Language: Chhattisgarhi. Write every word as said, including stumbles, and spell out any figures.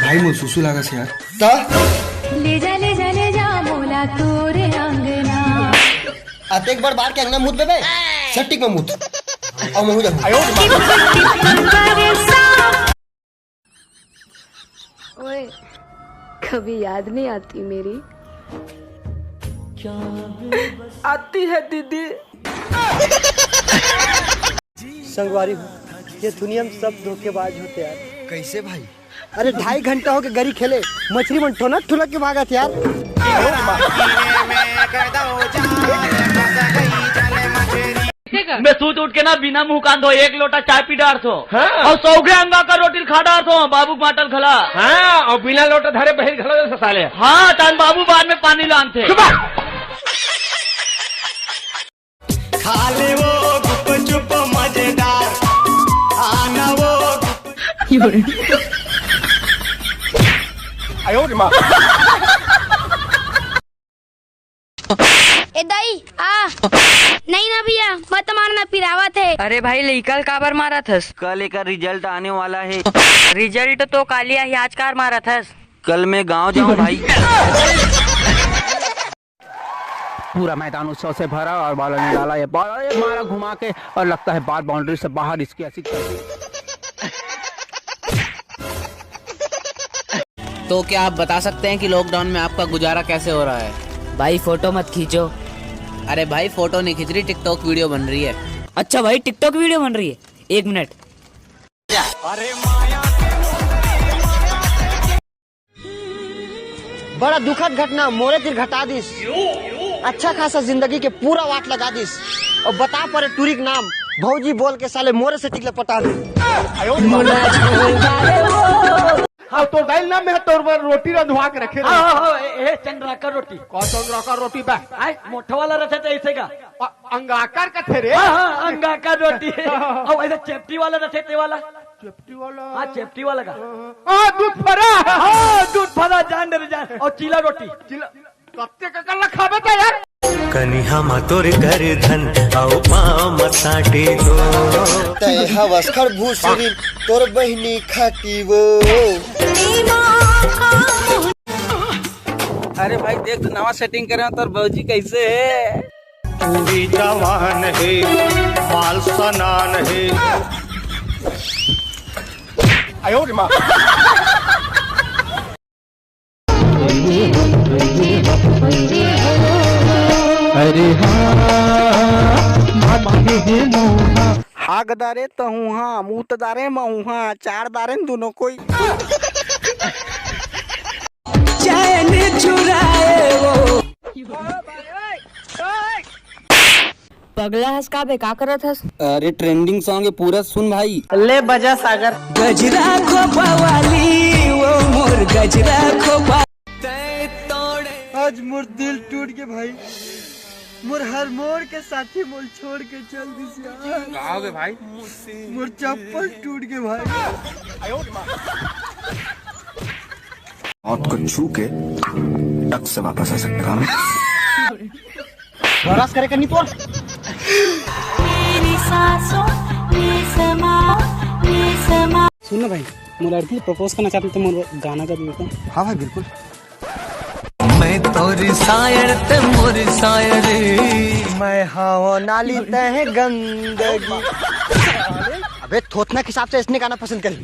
आई मोर सुसु लागस यार। त ले जा, ले जा, ले जा मोला तोरे अंगना। अतेक बड़ बार के अंगना मुत बेबे, सट्टिक में मुत। अउ महू जाहूं। ओए, कभी याद नहीं आती मेरी? आती है दीदी। संगवारी हो, ये दुनिया में सब धोखेबाज होते यार। कैसे भाई? अरे, ढाई घंटा हो के गरी खेले, मछरी मन ठोनक ठुनक के भागत यार। मैं सूत उठ के ना बिना मुंह कांधो एक लोटा चाय पी डारथों। हाँ। अउ सौघे अंगाकर रोटी खा डारथों, बाबू के बाटल घला। हाँ, अउ बिना लोटा धरे बहिर घलो जइसे साले। हाँ, तहान बाबू बाद में पानी लानथे। खा ले वो गुपचुप मजेदार, आना वो गुप- ए दाई, आ। नहीं ना भैया, मत मारना, पिरावत हे। अरे भाई, लइका ल काबर मारत हस? कल एकर रिजल्ट आने वाला हे। रिजल्ट तो काली आही, आज कार मारत हस? कल मैं गांव जाऊं भाई। पूरा मैदान उत्सव से भरा और बॉलर ने डाला ये बॉल और ये मारा घुमा के और लगता है बार बाउंड्री से बाहर, इसकी ऐसी तैसी। तो क्या आप बता सकते हैं कि लॉकडाउन में आपका गुजारा कैसे हो रहा है? भाई फोटो मत खींचो। अरे भाई फोटो नहीं खींच रही, टिकटॉक वीडियो बन रही है। अच्छा भाई टिकटॉक वीडियो बन रही है, एक मिनट। बड़ा दुखद घटना मोरे तीर घटा दिस। अच्छा खासा जिंदगी के पूरा वाट लगा दिस। अउ बता परे टूरी के नाम भौजी बोल के साले मोरे से टिकले पटा दिस। हाँ, तो दाई ना मैं तोर बर रोटी रंधवा के रखे हाँ, रहे। हाँ, हाँ, ए, ए, चंद्राकर रोटी। कौन चंद्राकर रोटी बे? आय, मोठा वाला रथे तो ऐसे का? अ-, अंगाकर का थे रे। हाँ, हाँ, अंगाकर रोटी। और ऐसे चेपटी वाला रथे ते वाला। चेपटी वाला। हाँ, चेपटी वाला का। हाँ, दूध फरा। हाँ, दूध फरा, जान दे रे जान। और चीला रोटी। चीला, कत्ते का कल्ला खाबे ता यार। कनिहा म तोर गर्दन अउ पाँव म साटे दो। तै हवस खरभूसुरी तोर बहिनी खाटी वो। अरे भाई देख तो नवा सेटिंग करे हो तोर भौजी कैसे है। पूरी जवान है, माल सनान है। आयो रे माँ। अरे हाँ, बात है मुहा। हाग दारे तहूँ हाँ, मूत दारे महूँ हाँ, चार दारे न दोनों कोई। चैन चुराए वो। पगला हस का बे, का करत हस? अरे ट्रेंडिंग सॉन्ग है, पूरा सुन भाई। ले बजा सागर। गजरा खोपा वाली, वो मोर गजरा खोपा। आज मोर दिल टूट के भाई, मोर हर मोड़ के साथी मोर छोड़ के चल दिस यार। का हो गए भाई? मोर चप्पल टूट के भाई। मौत को छू के टक से वापस आ सकता हूँ। बरस करे करनी तोर। सुन ना भाई, मोर लड़की प्रपोज करना चाहते तो मोर गाना कर देता। हाँ भाई बिल्कुल। मैं तोरी सायड़ ते मोरी सायड़। मैं हाव नाली ते है गंदगी। अबे थोथना के हिसाब से इसने गाना पसंद करी।